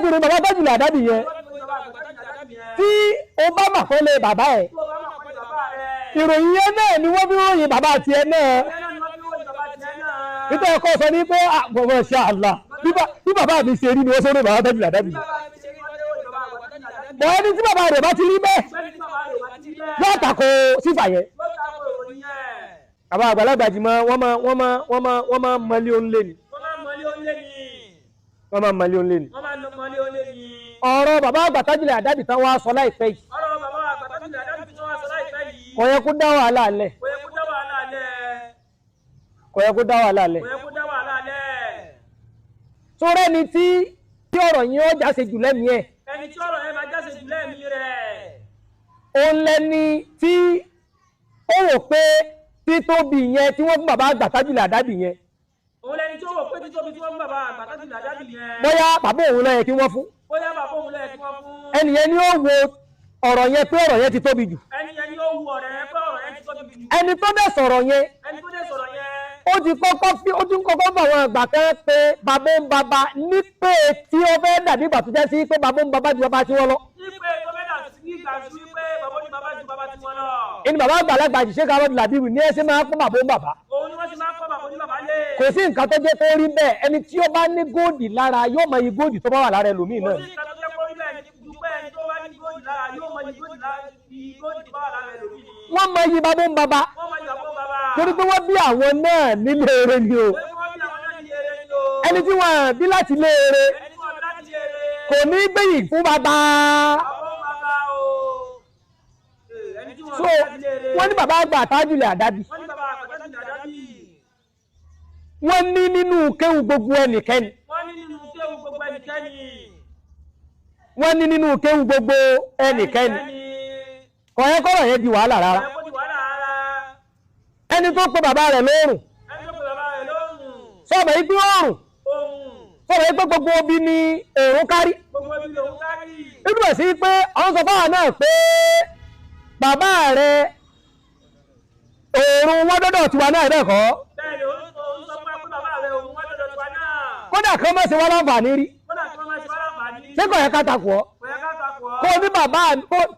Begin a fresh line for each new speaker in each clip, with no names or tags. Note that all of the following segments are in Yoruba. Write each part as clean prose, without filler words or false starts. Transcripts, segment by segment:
fi ròyìn bàbá Tajul Adabi yẹn, tí o bá mà kọ́ lé bàbá ẹ̀, ìròyìn yẹn náà ni wọ́n fi ròyìn bàbá tiẹ̀ náà. Nítorí ọkọ sọ ní pé àgbọ̀n ṣe àlà bí bàbá mi ṣe rí ni wọ́n sọ̀rọ̀ bàbá Tajul Adabi. Bọ̀ ẹni tí bàbá rẹ̀ bá ti rí bẹ́ẹ̀ yóò tako sífà yẹn. Bàbá àgbàlagbà jì máa wọ́n máa mọlé oúnlé ni, wọ́n máa mọlé oúnlé ni. Ọ̀rọ̀ bàbá àgbà Tajul Adabi tán wá sọ láìpẹ́ yìí, kò yẹ kó dá wàhálà lẹ̀, kò yẹ kó dá wàhálà lẹ̀. Sórí ẹni tí ọ̀rọ̀ yẹn ó jáse jù lẹ́mìí ẹ̀,
ẹni tí ọ̀rọ̀ yẹn máa jáse jù lẹ́mìí rẹ̀,
òun lẹni tí ó rò pé títóbi yẹn tí wọ́n fún bàbá àgbà Tajul Adabi yẹn,
òun lẹni tí ó rò pé títóbi tí wọ́n fún bàbá àgbà Tajul Adabi yẹn,
bóyá bàbá òun ló yẹ kí wọ́n fún.
Bóyá bàbá òun ló yẹ kí wọ́n fún.
Ẹni yẹn ni ó wo ọ̀rọ̀ yẹn pé ọ̀rọ̀ yẹn ti tóbi jù.
Ẹni yẹn ni ó wu ọ̀rọ̀ yẹn pé ọ̀rọ̀ yẹn ti tóbi jù.
Ẹni tó dẹ̀ sọ̀rọ̀ yẹn,
ẹni tó dẹ̀ sọ̀rọ̀ yẹn,
ó ti kọ́kọ́ fún àwọn àgbà kan pé bàbá ń bàbá ní pé tí ó fẹ́ dàbí ìgbà tó jẹ́ sí pé bàbá ń bàbá ju bàbá tí wọ́n lọ.
Ní pé tó fẹ́ dà sí ìgbà sí wípé bàbá ní bàbá ju bàbá tí wọ́n lọ.
Ẹni bàbá àgbàlagbà ṣiṣẹ́ ká lọ́dún làbíwì ní ẹsẹ̀ máa ń pọ́n bàbá ń bàbá.
Òun ni wọ́n ti máa ń pọ́n bàbá ní bàbá lé.
Kò sí nǹkan tó jẹ́ tó rí bẹ́ẹ̀. Ẹni tí ó bá ní góòdì lára yóò mọ iye góòdì tó bá wà lára ẹlòmíì
Kò
náà.
sí nǹkan tó jẹ́ kó rí bẹ́ẹ̀ ní ju pé ẹni tó bá ní góòdì lára yóò mọ iye góòdì lára, iye góòdì tó bá wà lára ẹlòmíì.
Wọ́n mọ iye bàbá ń bàbá
Wọ́n mọ iye bàbá ń bàbá.
torí pé wọ́n bí àwọn náà nílé eré ni o.
Torí wọ́n bí àwọn náà ní eré ni o.
Ẹni tí wọ́n bí láti lé eré
Ẹni tí wọ́n bí láti eré
kò ní gbẹ̀yìn fún bàbá.
Bàbá ń bàbá o. Ẹni tí wọ́n
So
bí láti eré.
wọ́n ní bàbá àgbà Tajul Adabi,
Wọ́n ní bàbá àgbà Tajul Adabi,
wọ́n ní nínú kéwù gbogbo ẹnìkẹ́ni,
wọ́n ní nínú kéwù gbogbo ẹnikẹ́ni,
wọ́n ní nínú kéwù gbogbo ẹnìkẹ́ni, kò yẹ kọ́rọ̀ yẹn di wàhálà rárá.
Ẹ̀ kó di wàhálà rárá.
Ẹni tó pe bàbá rẹ̀ lóòrùn,
Ẹni tó pe bàbá rẹ̀ lóòrùn,
sọ̀rọ̀ yìí pé òòrùn,
ohun,
sọ̀rọ̀ yìí pé gbogbo obi ni òòrùn kárí.
Gbogbo ibi lòun kárí.
Nígbà sí pé ọ̀n sọ fáwọn náà pé bàbá rẹ̀ òòrùn wọn dọ́dọ̀ tiwa náà bẹ́ẹ̀ kọ́?
Bẹ́ẹ̀ ni, òun sọ fún ẹ pé bàbá rẹ̀ òun wọ́n dọ̀dọ̀ tiwa náà.
Kódà kan mọ̀ sí wọn láǹfààní rí.
Kódà kí wọ́n máa ṣe wá láǹfààní.
Ṣé kò yẹ ká takò ọ́?
Kò yẹ ká takò ọ́.
Kó ní bàbá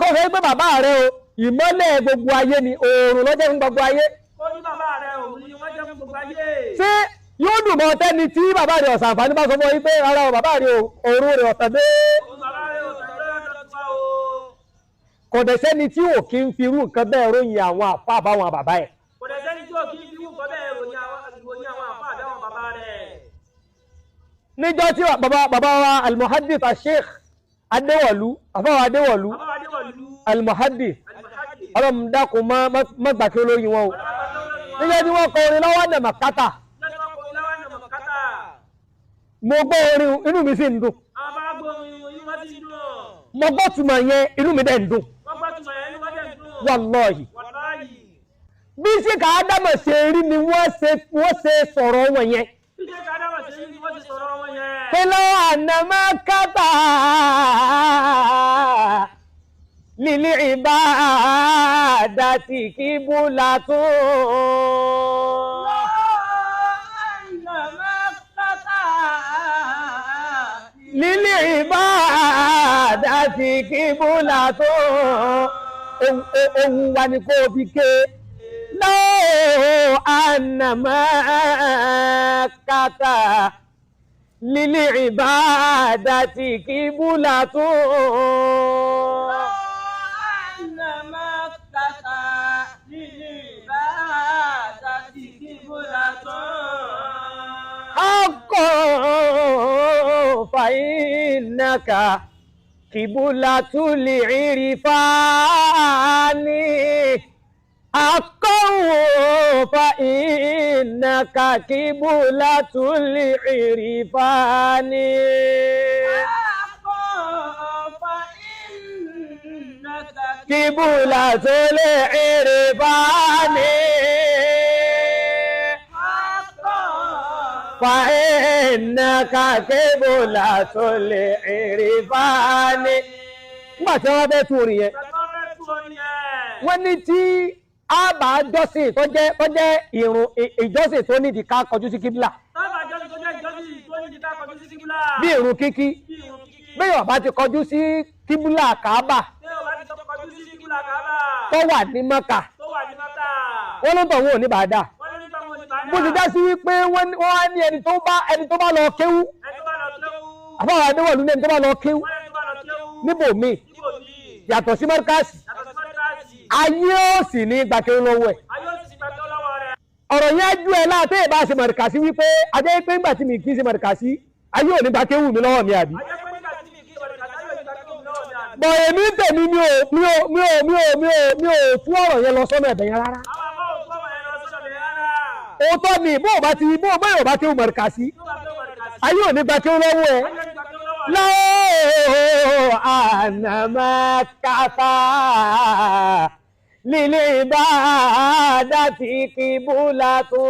kó fẹ́ pé bàbá rẹ̀ o, ìmọ́lẹ̀ gbogbo ayé ni, òòrùn ló jẹ́ fún gbogbo ayé.
Kó ní bàbá rẹ̀ òun ni wọ́n jẹ́ fún gbogbo ayé.
Ṣé yóò dùn mọ́ tẹ́ni tí bàbá rẹ̀ ọ̀sán àǹfààní bá sọ fún ọ yí pé ara o, bàbá rẹ̀ o, òòrùn rẹ̀ ọ̀sán dé?
Òun bàbá rẹ̀ òun lọ́dọ̀ tiwa o.
Kò dẹ̀ sẹ́ni tí ò kí ń fi irú nǹkan bẹ́ẹ̀ ròyìn àwọn àfa àbáwọn bàbá ẹ̀.
Kò dẹ̀ sẹ́ni tí ò kí ń fi irú nǹkan bẹ́ẹ̀ ròyìn àwọn àfa àbáwọn bàbá rẹ̀.
Níjọ́ tí bàbá wa Almuhaddith Asheikh Adéwọ̀lú, àfáwà Adéwọ̀lú,
Bàbá Adéwọ̀lú,
Almuhaddith,
Al-Muhaddith,
Ọlọ́run dákun, má gbà kí olóyin wọn o, níjọ́ tí wọ́n kọ orin lọ́wọ́ nà màkátà, mo gbọ́ orin, inú mi sì ń dùn.
Àwọn bá gbóhùn inú wọn sì ń dùn.
Mo gbọ́ túmọ̀ yẹn, inú mi dẹ̀ ń dùn.
Wọ́n gbọ́ túmọ̀ yẹn, inú wọn dẹ̀ ń dùn.
Wàlọ́ọ̀hì.
Wàláyì.
Bí síkà ádámọ̀ ṣe rí ni wọ́n ṣe sọ̀rọ̀ wọn yẹn.
Bí ṣe ká dáwọ̀ ṣe rí ni wọ́n ti sọ̀rọ̀ wọn yẹn.
Pé lọ́wọ́ ànàmọ́ kátà lílí ìbáàdàtì kíbúlà tó.
Ànàmọ́ kátà
Lílí ìbáàdàtì kíbúlà tó. Ohun wa ni kó fi ké lọ́wọ́ ànàmọ́ kátà lílí ìbáàdàtì kíbúlà tó.
Ànàmọ́ kátà lílí ìbáàdàtì kíbúlà tó.
حقا فإنك قبلة العرفان، حقا فإنك قبلة العرفان.
فإنك
قبلة العرفان.
حقا
فإنك قبلة العرفان. Nígbà tí wọ́n fẹ́ tún orin yẹn, wọ́n ní tí a bá jọ́sìn tó jẹ́ ìrun ìjọsìn tó nídìí ká kọjú sí kíbílà,
Tábà jọ́sìn tó jẹ́ ìjọsìn tó ní ká kọjú sí kíbílà.
bí ìrun kíkí,
Bí ìrun kíkí.
Bẹ́ẹ̀ ọba ti kọjú sí kíbúlà Káábà tó wà ní Mọ́kà, wọ́n ló ń tọ̀ wọ́n ò ní bàdà. Bó ti dá sí wípé wọ́n wá ní ẹni tó bá lọ kéwú, àfáwọn adéwọ̀lú ní ẹni tó bá lọ kéwú níbòmíì yàtọ̀ sí mọ́ríkàsì, ayé ó sì ní gba kéwú lọ́wọ́ ẹ̀. Ọ̀rọ̀ yẹn á jú ẹ láti ẹ̀ bá ṣe mọ̀ríkàsí wípé ajẹ́ pé ńgbà tí mi kì í ṣe mọ̀ríkàsí, ayé ò ní gba kéwú mi lọ́wọ́ mi àbí. Bọ̀ èmi tèmi mi ò tú ọ̀rọ̀ yẹn lọ sọ́nà ẹ̀bẹ̀ yẹn rárá. Òótọ́ ni bó o bá ti bó o bá yóò bá kéwú mọ̀ríkàsí, ayé ò ní gba kéwú lọ́wọ́ ẹ. Láò ànàmá káfá lílé bá dàtí kíbúlà tó.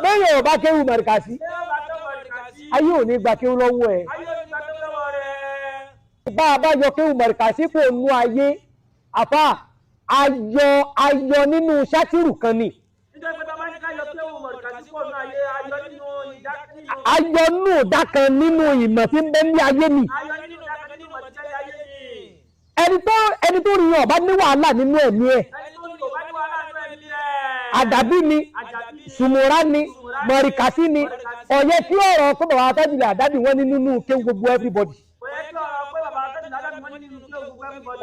Bẹ́ẹ̀ ò bá kéwú mọ̀ríkàsí, ayé ò ní gba kéwú lọ́wọ́ ẹ̀. Bá a bá yọ kéwú mọ̀ríkàsí kò nú ayé, àfà ayọ̀ nínú sátìrù kan ni. Ayọ̀ nù ìdá kan nínú ìmọ̀ tí ń bẹ ní ayé ni. Ẹni tó rí ọba ní wàhálà nínú ẹ̀mí ẹ̀. Àdàbí ni, sùmùrà ni, mọ̀ríkàsí ni, ó yẹ kí ọ̀rọ̀ kó bàbá Tajul Adabi wọ́n ní nínú kéwú gbogbo everybody.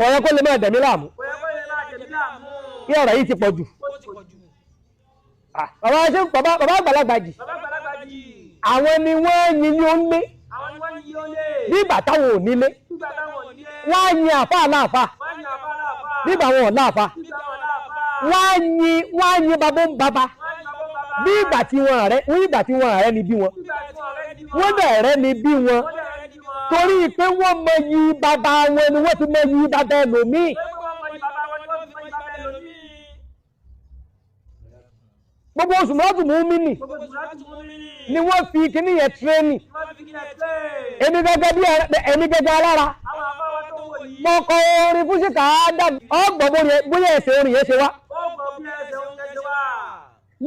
Ó yẹ kó lè máa dẹ̀mí láàmú. Kí ọ̀rọ̀ yìí ti pọ̀ jù. Bàbá àgbàlagbà jì, àwọn ni wọ́n yin ní onílé nígbà táwọn ò nílé, wọ́n á yin àfáà láàfáà nígbà wọn ò láàfáà, wọ́n á yin babó ń baba nígbà tí wọ́n rẹ́ ni bí wọn, wọ́n dẹ̀ rẹ́ ni bí wọn torí pé wọ́n mọ yí bàbá wọn ni wọ́n ti mọ yí bàbá ẹlòmíì. Gbogbo oṣù mọ́tò mú mí nì ni wọ́n fi kíní yẹn tírénì. Èmi gẹ́gẹ́ alára mo kọ orin fún Ṣíkà Ádámù, ọgbọ̀n bóyá ẹsẹ̀ orin yẹn ṣe wá.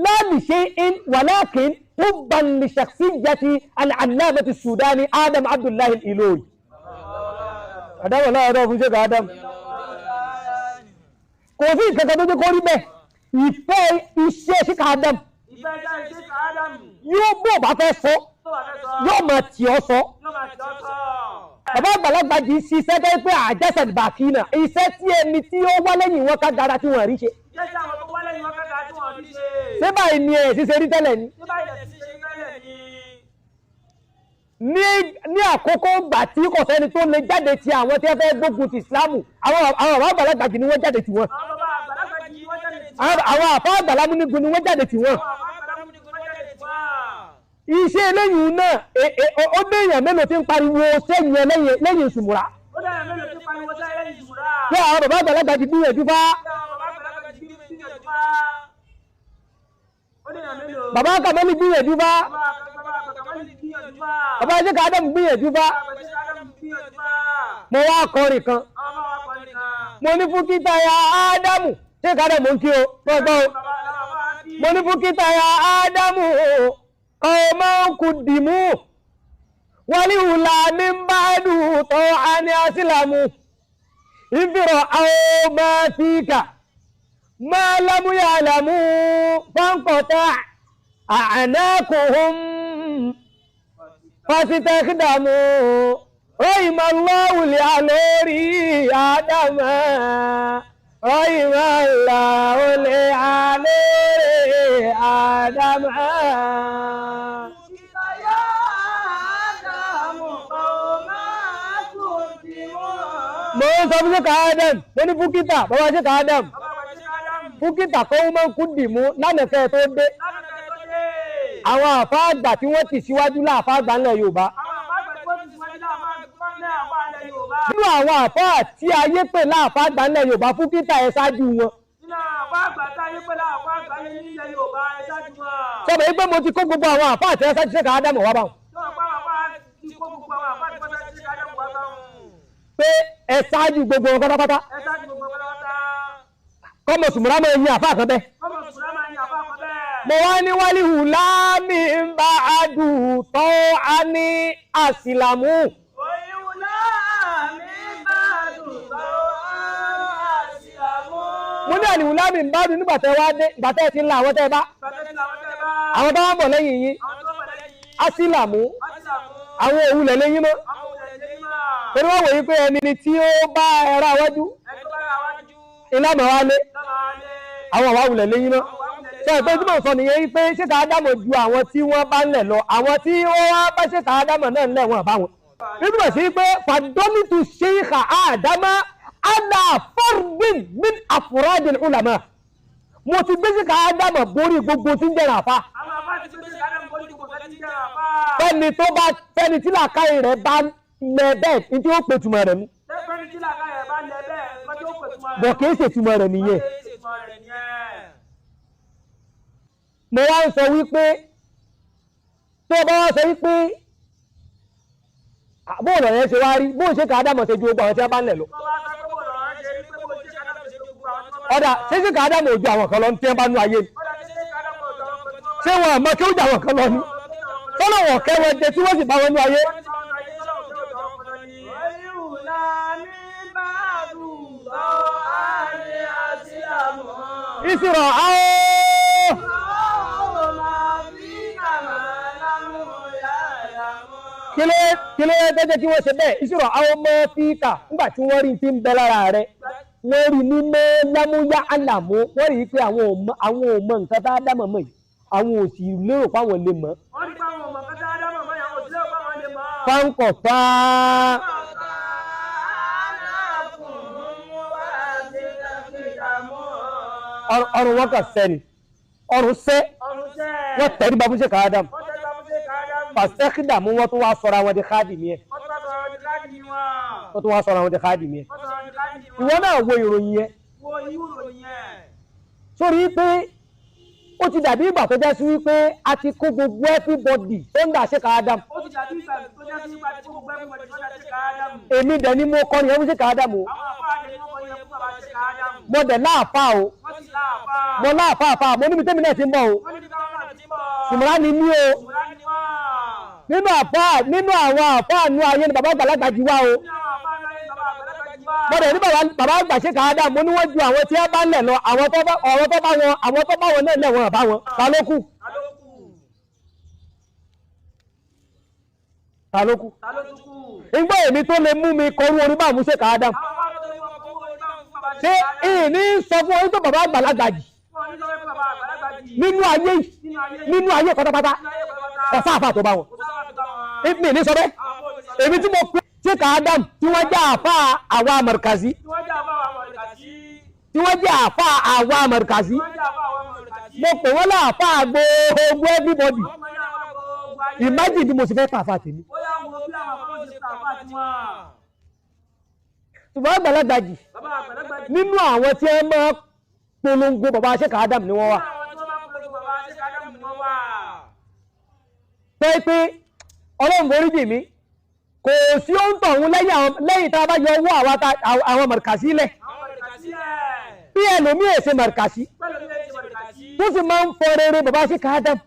Láàmì ṣe ń wàlákin hubban li shakhsiyyati al-allamati Sudani Adam Abdullahi Al-Ilori. Àdáwọ̀ láàárọ̀ fún Ṣíkà Ádámù. Kò sí ìkankan tó jẹ́ kó rí bẹ́ẹ̀. Ìfẹ́ iṣẹ́ Ṣíkà Ádámù yóò bó bá fẹ́ sọ yóò máa tì ọ́ sọ. Bàbá àgbàlagbà jì í ṣiṣẹ́ tó pé àjẹsẹ̀ bàkí náà iṣẹ́ tí ẹni tí ó wá lẹ́yìn wọn ká gara tí wọ́n rí ṣe. Ṣé báyìí ni ẹ̀ ṣiṣẹ́ rí tẹ́lẹ̀ ni? Ní àkókò ìgbà tí kò sẹ́ni tó lè jáde ti àwọn tí wọ́n fẹ́ gbógun ti Ìsìlámù, àwọn bàbá àgbàlagbà jì ni wọ́n jáde tì wọ́n. Àwọn àfá àgbàlámúnigun ni wọ́n jáde tì wọ́n. Iṣẹ́ eléyìí náà ó dé èèyàn mélòó tí ń pariwo sẹ́yìn lẹ́yìn ìsùnmùrà. Pé àwọn bàbá àgbàlagbà ti gbìyànjú fá. Bàbá Kàmọ́lì gbìyànjú fá. Bàbá Ṣíkà Ádámù gbìyànjú fá. Mo wá kọrin kan. Mo ní fún kíta ya Ádámù. Ṣíkà Ádámù ń kí o, gbọ́gbọ́ o. Mo ní fún kíta ya Ádámù ọmọ kù dìmú. Wàlíhùlà ní bá dùn tó a ní asílámù. Ìfìrọ̀ àwọn máa fi kà. Máa lámúyà lámú fáńkọ̀tà ànákùhùn fásitẹ́kìdàmú. Rọ́ìmọ̀ lọ́wùlì àlórí Ádámà. Rọ́ìmọ̀ lọ́wùlì àlórí Ádámà. Mo ń sọ fún Ṣíkà Ádámù, mo ní Fúkítà, bàbá Ṣíkà Ádámù. Fúkítà kọ́ ó máa ń kú dìmú lánàá kẹ́ ẹ tó dé. Àwọn àfáà àgbà tí wọ́n ti síwájú láàfáà àgbà ńlẹ̀ Yorùbá. Nínú àwọn àfáà tí ayé pè láàfáà àgbà ńlẹ̀ Yorùbá, Fúkítà ẹ ṣáájú wọn. Sọ̀rọ̀ yìí pé mo ti kó gbogbo àwọn àfáà tí ẹ ṣáájú Ṣíkà Ádámù wá báwọn. Pé ẹ ṣáájú gbogbo wọn pátápátá. Kọ́mọ sùmùrà máa yin àfa kan bẹ́ẹ̀. Mo wá ní wálíhù láàmì ń bá adùn tó a ní àsìlámù. Mo ní àlìhù láàmì ń bá dùn nígbà tẹ́ wá dé, ìgbà tẹ́ ti ń la àwọn tẹ́ bá àwọn bá wà bọ̀ lẹ́yìn yín, àsìlámù àwọn òwúlẹ̀ lẹ́yìn mọ́, torí wọ́n wòye pé ẹni tí ó bá ẹ̀rọ àwájú iná mọ̀ wá lé àwọn àwa wulẹ̀ lẹ́yìn mọ́. Ṣe pé tí mò ń sọ nìyẹn wípé ṣéka ádámọ̀ ju àwọn tí wọ́n bá ń lẹ̀ lọ, àwọn tí wọ́n wá bá ṣéka ádámọ̀ náà ń lẹ̀ wọ́n bá wọn. Nígbà sí pé fàdọ́mìtù ṣéka ádámà àlà fardin min afradil ulama, mo ti gbé ṣéka ádámọ̀ borí gbogbo tí ń jẹ́ra àfa. Fẹ́ni tó bá fẹ́ni tí làákàyè rẹ̀ bá lẹ bẹ́ẹ̀ ní tí ó pè túmọ̀ rẹ̀ mú. Bọ̀ kìí ṣe túmọ̀ rẹ̀ nìyẹn. Mo wá ń sọ wípé tó bá wá sọ wípé bóòlù ọ̀rẹ́ ṣe wá rí bóòlù ṣe kà á dàmọ̀ ṣe ju gbogbo àwọn tí wọ́n bá ń lẹ̀ lọ. Ọ̀dà ṣé ṣe kà á dàmọ̀ ojú àwọn kan lọ tí wọ́n bá nú ayé ni? Ṣé wọn àmọ́ kí ó jà àwọn kan lọ ni? Tọ́lọ̀ wọ̀ kẹ́ wọn jẹ tí wọ́n sì bá wọn nú ayé. Ìsirọ̀ áó. Kí ló dẹ́jẹ́ kí wọ́n ṣe bẹ́ẹ̀? Ìṣirò àwọn ọmọ fíkà nígbà tí wọ́n rí ti ń bẹ lára rẹ̀, wọ́n rí ní mọ́ lámúyá àlàmú, wọ́n rí pé àwọn ò mọ nǹkan tá a dá mọ̀mọ́ yìí, àwọn ò sì lérò páwọn lè mọ̀. Fáńkọ̀ fáá. Ọrùn wọn kàn sẹ́ni, ọrùn sẹ́, wọ́n tẹ̀rí babu ṣe kàá dàm. Fàṣẹ́kìdà mú wọ́n tó wá sọ̀rọ̀ àwọn di káàdì mi ẹ̀. Wọ́n tó wá sọ̀rọ̀ àwọn di káàdì mi ẹ̀. Ìwọ náà wo ìròyìn yẹn. Sórí pé ó ti dàbí ìgbà tó já sí wípé a ti kó gbogbo everybody tó ń dà ṣe kàá dàm. Èmi dẹ̀ ni mo kọrin ẹ̀fún ṣe kàá dàm o. Mo dẹ̀ láàfáà o. Mo láàfáà fáà, mo níbi tẹ́mi náà ti ń bọ̀ o. Sùmùrà ni mí o. Nínú àfáà, nínú àwọn àfáà nú ayé ni bàbá àgbàlagbà jù wá o. Mo dẹ̀ ní bàbá àgbà ṣe kàá dà, mo ní wọ́n ju àwọn tí wọ́n bá lẹ̀ lọ, àwọn tó bá wọn, àwọn tó bá wọn náà lẹ̀ wọ́n bá wọn. Ta ló kù? Ta ló kù? Ìgbọ́ èmi tó lè mú mi kọrú orí bá mú ṣe kàá dà. Ṣé ìní sọ fún orí tó bàbá àgbàlagbà jì? Nínú ayé nínú ayé pátápátá ọ̀sá àfà tó bá wọn. Ìpín ní sọ bẹ́ẹ̀. Èmi tí mo pè ṣé kà Adam tí wọ́n jẹ́ àfà àwa Mọ̀rkàzí. Tí wọ́n jẹ́ àfà àwa Mọ̀rkàzí. Mo pè wọ́n láàfà gbogbo everybody. Imagine bí mo ṣe fẹ́ pàfà tèmi. Ṣùgbọ́n àgbàlagbà jì nínú àwọn tí ẹ máa polongo bàbá Sheikh Adam ni wọ́n wà. Pé pé Ọlọ́run forí jì mí, kò sí ó ń tọ̀hún lẹ́yìn tá a bá yọ owó àwọn Mọ̀rkàzí lẹ̀. Bí ẹlòmíì èsè Mọ̀rkàzí tó sì máa ń fọ rere bàbá Sheikh Adam,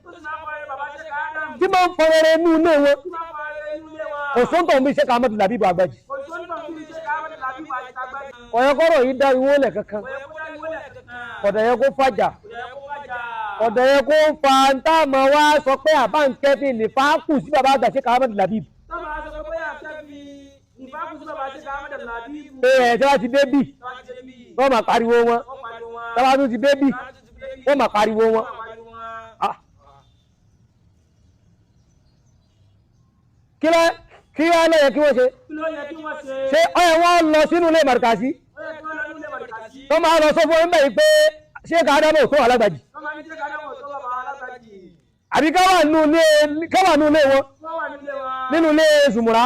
tí máa ń fọ rere inú ilé wọn, kò sí ó ń tọ̀hún bí Sheikh Ahmadu Labeeb Agbaji. Ọ̀yọ́kọ́rọ̀ yìí dá ìwó lẹ̀ kankan, kọ̀dọ̀ yẹ kó fàjà, ọ̀dọ̀ yẹ kó fa táàmù wá sọ pé àbá ń kẹ́fì ní fáákù sí bàbá àgbà Sheikh Ahmadu Labeeb. Pé ẹ̀ tí wọ́n ti débì, wọ́n máa pariwo wọn. Tí wọ́n tún ti débì, wọ́n máa pariwo wọn. Kí ló yẹ kí wọ́n ṣe? Ṣé ó yẹ wọ́n lọ sínú ilé Mọ̀rkàzí? Tó máa lọ sọ fún ẹ mẹ́rin pé ṣé ká dábò tó alágbàjì? Àbí ká wà nínú ilé wọn, nínú ilé Sùmùrà,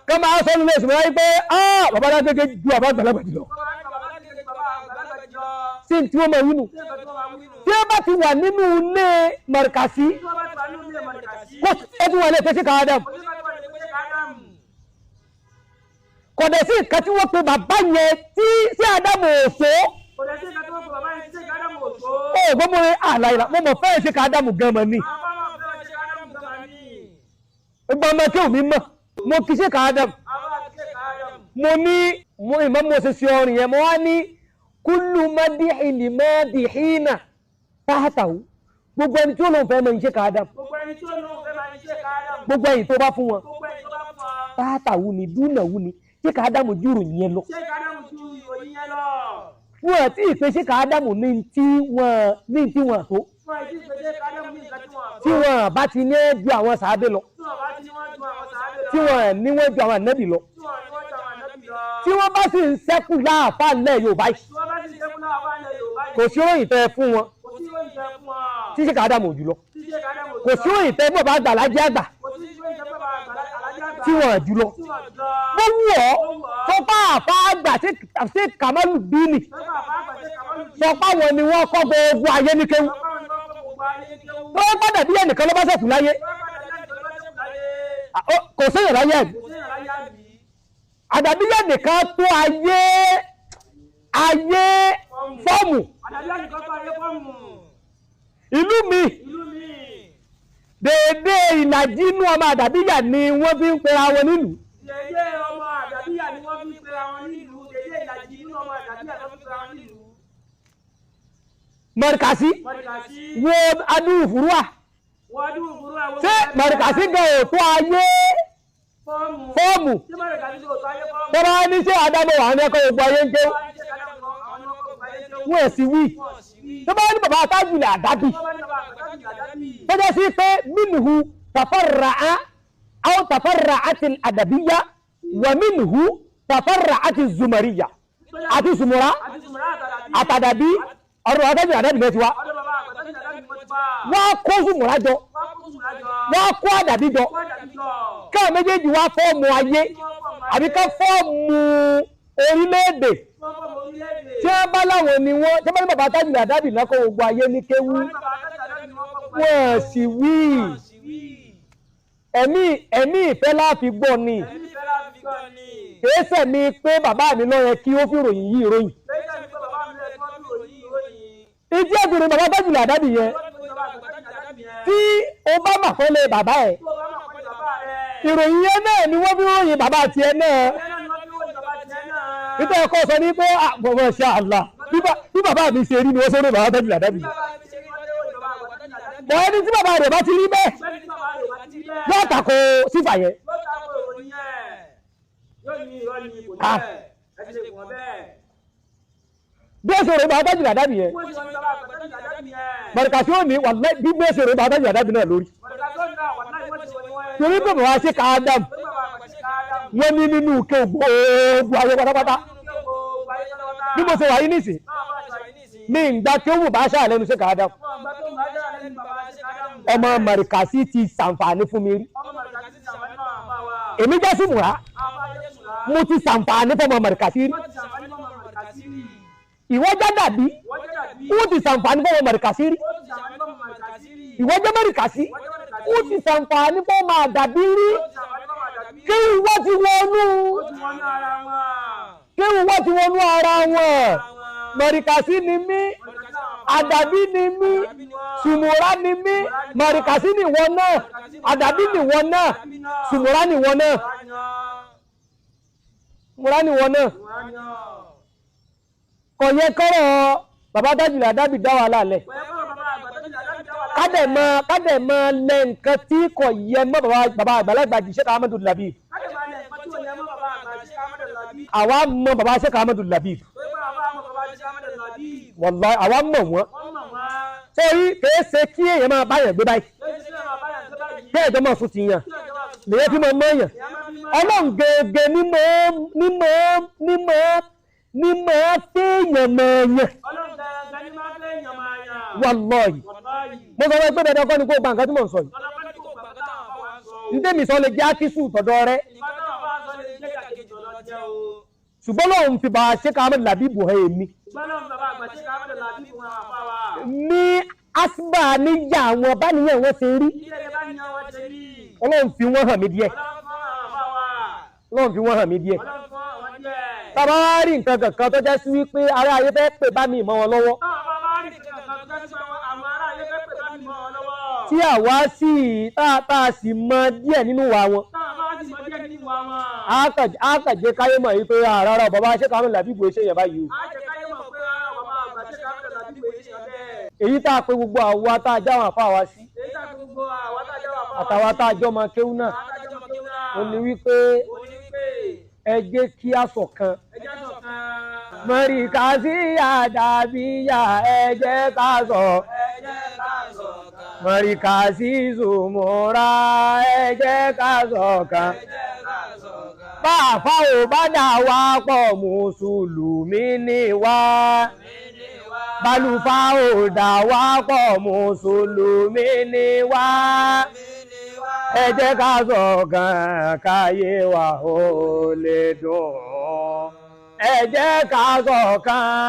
ká máa sọ nínú ilé Sùmùrà yìí pé bàbá dágbége ju bàbá àgbàlagbà jù lọ. Sí tí wọ́n máa wí nù. Tí wọ́n bá ti wà nínú ilé Mọ̀rkàzí, kó ó tún wà lè fẹ́ sí ká Adam. Kò dẹ̀ sí nǹkan tí wọ́n pe bàbá yẹn tí sí Ádámù òfò. Ó gbọ́ mo àlàyé mo mọ̀ fẹ́ẹ́ ṣe ká Ádámù gan mọ̀ ni. Ìgbà ọmọ kí omi mọ̀ mo kì í ṣe ká Ádámù. Mo ní mo ìmọ̀ mo ṣe ṣe ọrìn yẹn mo wá ní kúlù mádìhì lì mádìhìnà táhàtàwù. Gbogbo ẹni tí ó lóun fẹ́ mọ iṣẹ́ ká Ádámù. Gbogbo ẹ̀yìn tó bá fún wọn táhàtàwù ni dúnàwù ni ṣé ká Ádámù júrò yẹn lọ. Wọn àti ìpè ṣé ká Ádámù ní tí wọn tó tí wọn bá ti ní ju àwọn sàábé lọ, tí wọn ní wọn ju àwọn ànábì lọ, tí wọn bá sì ń sẹ́kù láàfáà lẹ̀ Yorùbá yìí, kò sí òyìn tẹ́ fún wọn tí ṣé ká Ádámù jù lọ, kò sí òyìn tẹ́ bọ̀ bá gbà lájẹ́ àgbà tí wọn jù lọ. Bó wù ọ́ sọ pé àfa àgbà ṣe Kàmálù Bíìnì sọ pé àwọn ni wọ́n kọ́ gbogbo ayé ní kéwú. Wọ́n padà bí ẹnìkan ló bá ṣẹ̀kù láyé, kò séyàn láyé àbí àdàbí ẹnìkan tó ayé ayé fọ́ọ̀mù ìlú mi déédéé ìlàjì inú ọmọ àdàbíyà ni wọ́n fi ń pera wọn nílùú.
Déédéé ọmọ àdàbíyà ni wọ́n fi ń pera wọn nílùú. Déédéé ìlàjì inú ọmọ àdàbíyà ni wọ́n fi ń pera wọn nílùú.
Mọ̀rìkàsí wo adúrúfúrúwà ṣé mọ̀rìkàsí gan ò tó ayé fọ́ọ̀mù tó bá ní ṣé Ádámù wà ní ẹ̀kọ́ gbogbo ayé ń ké wọ́n ẹ̀ sì wí tó bá ní bàbá Tájùlẹ̀ Àdábì tó jẹ́ sí pé minhu tafarra'a aw tafarra'at al-adabiyya wa minhu tafarra'at az-zumariyya àti sùmùrà àtàdàbí ọ̀rọ̀ Tájùlẹ̀ Àdábì ló ti wá. Wọ́n kó sùmùrà jọ, wọ́n kó àdàbí jọ, káwọn méjèèjì wá fọ́ọ̀mù ayé àbí ká fọ́ọ̀mù orílẹ̀-èdè tí wọ́n bá láwọn ni wọ́n tí wọ́n bá ní bàbá Tájùlẹ̀ Àdábì lọ́kọ̀ gbogbo ayé ní kéwú wọ́n sì wí. Ẹ̀mí ìfẹ́ láfi gbọ́ ni, kìí sẹ̀mí pé bàbá mi ló yẹ kí ó fi ròyìn yìí ròyìn. Ìdí ẹ̀gbìnrin bàbá Tájùlẹ̀ Àdábì yẹn tí o bá mà fẹ́ lé bàbá ẹ̀, ìròyìn yẹn náà ni wọ́n fi ròyìn bàbá tiẹ̀ náà. Nítorí ọkọ sọ ní pé àbọ̀bọ̀ ṣe àlà bí bàbá mi ṣe rí ni wọ́n sọ́dọ̀ bàbá Tájùlẹ̀ Àdábì. Bọ̀ ẹni tí bàbá rẹ̀ bá ti rí bẹ́ẹ̀ yóò tako sífà yẹn. Bí ó ṣe ròyìn bàbá Tájùlẹ̀ Àdábì yẹn, mọ̀rìkàsí ò ní wàláhì bí ó ṣe ròyìn bàbá Tájùlẹ̀ Àdábì náà lórí. Torí pé bàbá ṣe ká Ádámù wọ́n ní nínú ike gbogbo ayé pátápátá. Bí mo ṣe wà yí nísìn, mi ń gba kí ó wù bá ṣáà lẹ́nu ṣe ká Ádámù. Ọmọ mọ̀rìkàsí ti ṣàǹfààní fún mi rí. Èmi jẹ́ sùmùrà, mo ti ṣàǹfààní fún ọmọ mọ̀rìkàsí rí. Ìwọ jẹ́ dàbí, ó ti ṣàǹfààní fún ọmọ mọ̀rìkàsí rí. Ìwọ jẹ́ mọ̀rìkàsí, ó ti ṣàǹfààní fún ọmọ àdàbí rí. Kí wọ́n ti wọnú, kí wọ́n ti wọnú ara wọn. Mọ̀rìkàsí ni mí, àdàbí ni mí, sùmùrà ni mí, mọ̀rìkàsí ni ìwọ náà, àdàbí ni ìwọ náà, sùmùrà ni ìwọ náà, sùmùrà ni ìwọ náà. Kò yẹ kọ́rọ̀ bàbá Tájùlẹ̀ Àdábì dá wàhálà lẹ̀. Kádẹ̀ mọ lẹ nǹkan tí kò yẹ mọ́ bàbá àgbàlagbà jì Sheikh Ahmadu Labib. Àwa mọ bàbá Sheikh Ahmadu Labib. Wallahi àwa mọ̀ wọ́n. Sórí kìí ṣe kí èèyàn máa báyàn gbé báyìí. Kí èèyàn máa sùn ti yàn. Lèyẹ fi máa mọ̀yàn. Ọlọ́run gẹ́gẹ́ ní mọ̀ fẹ́yàn mọ̀ọ́yàn. Wallahi. Mo sọ pé dandan kọ́ ni kó gba nǹkan tí mò ń sọ yìí. Ǹdẹ́mi sọ lè jẹ́ ákísù tọ̀dọ̀ rẹ. Ṣùgbọ́n lóun fi bá Sheikh Ahmadu Labib hàn èmi. Ní asba níyà àwọn báníyàn wọn ṣe rí. Ọlọ́run fi wọ́n hàn mí díẹ̀. Ọlọ́run fi wọ́n hàn mí díẹ̀. Tàbá wá rí nǹkan kankan tó jẹ́ sí wípé ará ayé fẹ́ pè bá mi mọ́ wọn lọ́wọ́, tí àwa sì tá a sì mọ díẹ̀ nínú wa wọn, á kàn jẹ́ káyé mọ̀ yìí pé rárá bàbá ṣé kàánù làbíbò ṣe yẹn báyìí o. Èyí tá a pe gbogbo àwa tá a jáwọn àfa wa sí, àtàwa tá a jọ mọ kéwú náà, ó ní wípé ẹ jẹ́ kí a ṣọ̀kan. Mọ̀ríkàsí àdàbíyà, ẹ jẹ́ ká sọ. Mọ̀ríkàsí zùmùrà, ẹ jẹ́ ká ṣọ̀kan. Báàfá ò bá dà wá pọ̀, mùsùlùmí ni wá. Bálùfá ò dà wá pọ̀, mùsùlùmí ni wá. Ẹ jẹ́ ká ṣọ̀kan káyé wa ó lè dùn. Ẹ jẹ́ ká ṣọ̀kan.